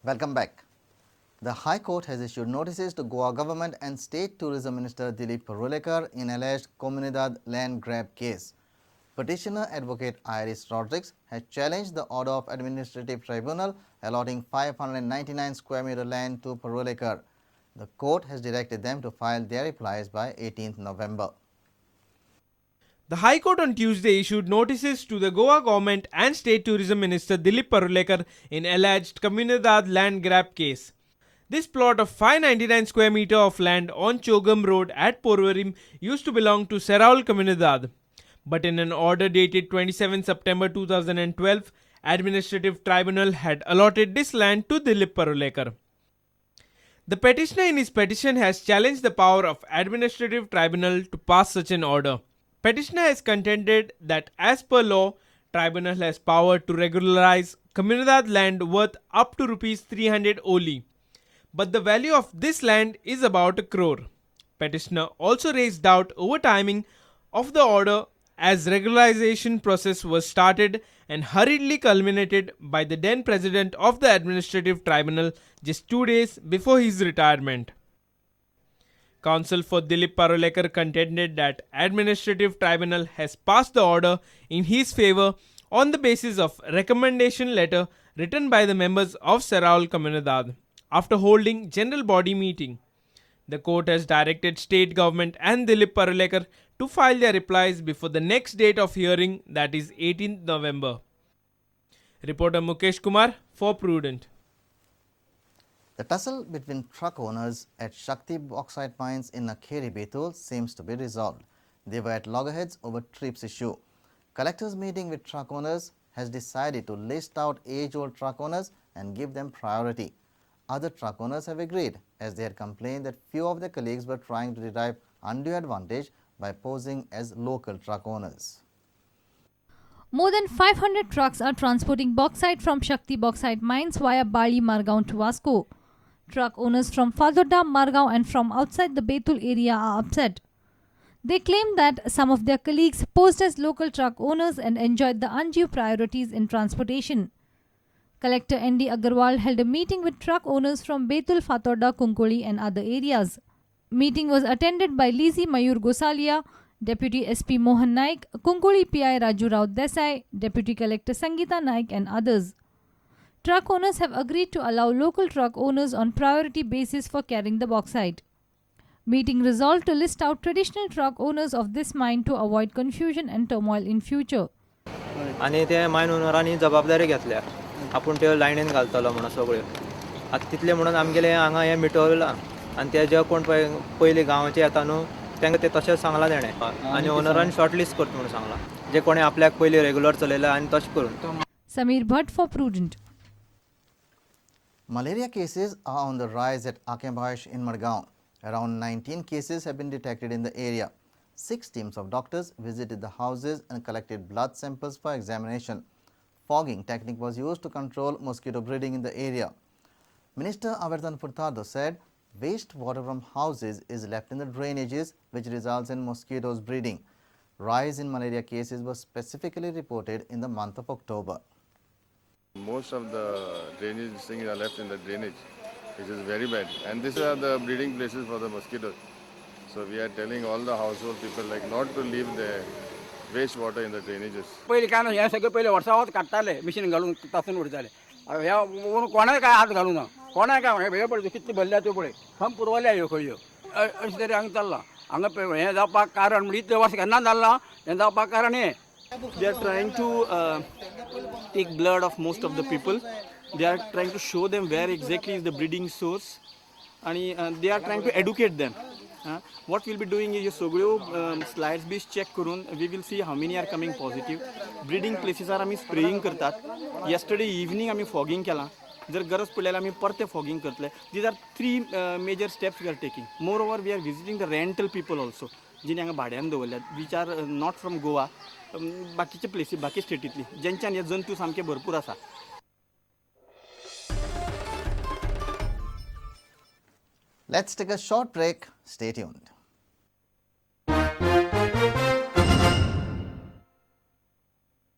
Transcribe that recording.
Welcome back. The High Court has issued notices to Goa government and State Tourism Minister Dilip Parulekar in alleged Comunidade land grab case. Petitioner advocate Iris Rodrigues has challenged the order of Administrative Tribunal allotting 599 square meter land to Parulekar. The court has directed them to file their replies by 18th November. The High Court on Tuesday issued notices to the Goa government and State Tourism Minister Dilip Parulekar in alleged Comunidade land grab case. This plot of 599 square meter of land on Chogm Road at Porvorim used to belong to Seraulim Comunidade. But in an order dated 27 September 2012, Administrative Tribunal had allotted this land to Dilip Parulekar. The petitioner in his petition has challenged the power of Administrative Tribunal to pass such an order. Petitioner has contended that as per law, tribunal has power to regularize Comunidade land worth up to rupees 300 only. But the value of this land is about a crore. Petitioner also raised doubt over timing of the order as regularization process was started and hurriedly culminated by the then president of the administrative tribunal just 2 days before his retirement. Counsel for Dilip Parulekar contended that administrative tribunal has passed the order in his favor on the basis of recommendation letter written by the members of Seraulim Comunidade after holding general body meeting. The court has directed state government and Dilip Parulekar to file their replies before the next date of hearing, that is 18th November. Reporter Mukesh Kumar for Prudent. The tussle between truck owners at Shakti bauxite mines in Akheri Betul seems to be resolved. They were at loggerheads over trips issue. Collectors meeting with truck owners has decided to list out age-old truck owners and give them priority. Other truck owners have agreed, as they had complained that few of their colleagues were trying to derive undue advantage by posing as local truck owners. More than 500 trucks are transporting bauxite from Shakti bauxite mines via Bali Margao to Vasco. Truck owners from Fatorda, Margao and from outside the Betul area are upset. They claim that some of their colleagues posed as local truck owners and enjoyed the undue priorities in transportation. Collector N.D. Agarwal held a meeting with truck owners from Betul, Fatorda, Cuncolim and other areas. Meeting was attended by Lizzie Mayur Gosalia, Deputy SP Mohan Naik, Cuncolim PI Raju Raut Desai, Deputy Collector Sangeeta Naik and others. Truck owners have agreed to allow local truck owners on priority basis for carrying the bauxite. Meeting resolved to list out traditional truck owners of this mine to avoid confusion and turmoil in future. आनी ते मायन ओनरांनी जबाबदारी घेतल्या आपूण त्यो लायनीन घालतलो म्हणून सगळ्यो. आतां तितलें म्हणून आमगेलें हांगा हें मिटवलां आनी ते जे कोण पळय पयलीं गांवचे येता न्हू तांकां तें तशेंच सांगलां तेणें आनी ओनरान शॉर्ट लिस्ट करता म्हणून सांगलां जे कोणें आपल्याक पयलीं रेगुलर चलयला आनी तशें करून. Samir Bhatt for Prudent. Malaria cases are on the rise at Akembash in Margao. Around 19 cases have been detected in the area. 6 teams of doctors visited the houses and collected blood samples for examination. Fogging technique was used to control mosquito breeding in the area. Minister Avertano Furtado said waste water from houses is left in the drainages, which results in mosquitoes breeding. Rise in malaria cases was specifically reported in the month of October. Most of the drainage things are left in the drainage, which is very bad. And these are the breeding places for the mosquitoes. So we are telling all the household people like not to leave the wastewater in the drainages. पयलीं काय ना हें सगळें पयलीं वर्सा वत काडटाले machine घालून तासून उडयताले. ह्या कोणाय काय हात घालूं ना, कोणाय काय हे पळय कितली भरल्या त्यो पळय थंय पुरवल्या ह्यो खळयो अशें तरेन हांगा चल्लां. हांगा हें जावपाक कारण म्हणजे इतले वर्स केन्ना जाल्लां हें जावपाक कारण हें. They are trying to take blood of most of the people. They are trying to show them where exactly is the breeding source, and they are trying to educate them. What we'll be doing is ह्यो सगळ्यो slides बी check करून we will see how many are coming positive. Breeding places are आमी spraying करतात. Yesterday evening आमी fogging केलां. जर गरज पडल्यार आमी परते fogging करतले. These are 3 major steps we are taking. Moreover, we are visiting the rental people also, जिने हांगा भाड्यान दवरल्यात, which are not from Goa, बाकीचे प्लेसी बाकी स्टेटींतली, जेंच्यान हे जंतू सामके भरपूर आसा. Let's take a short break. Stay tuned.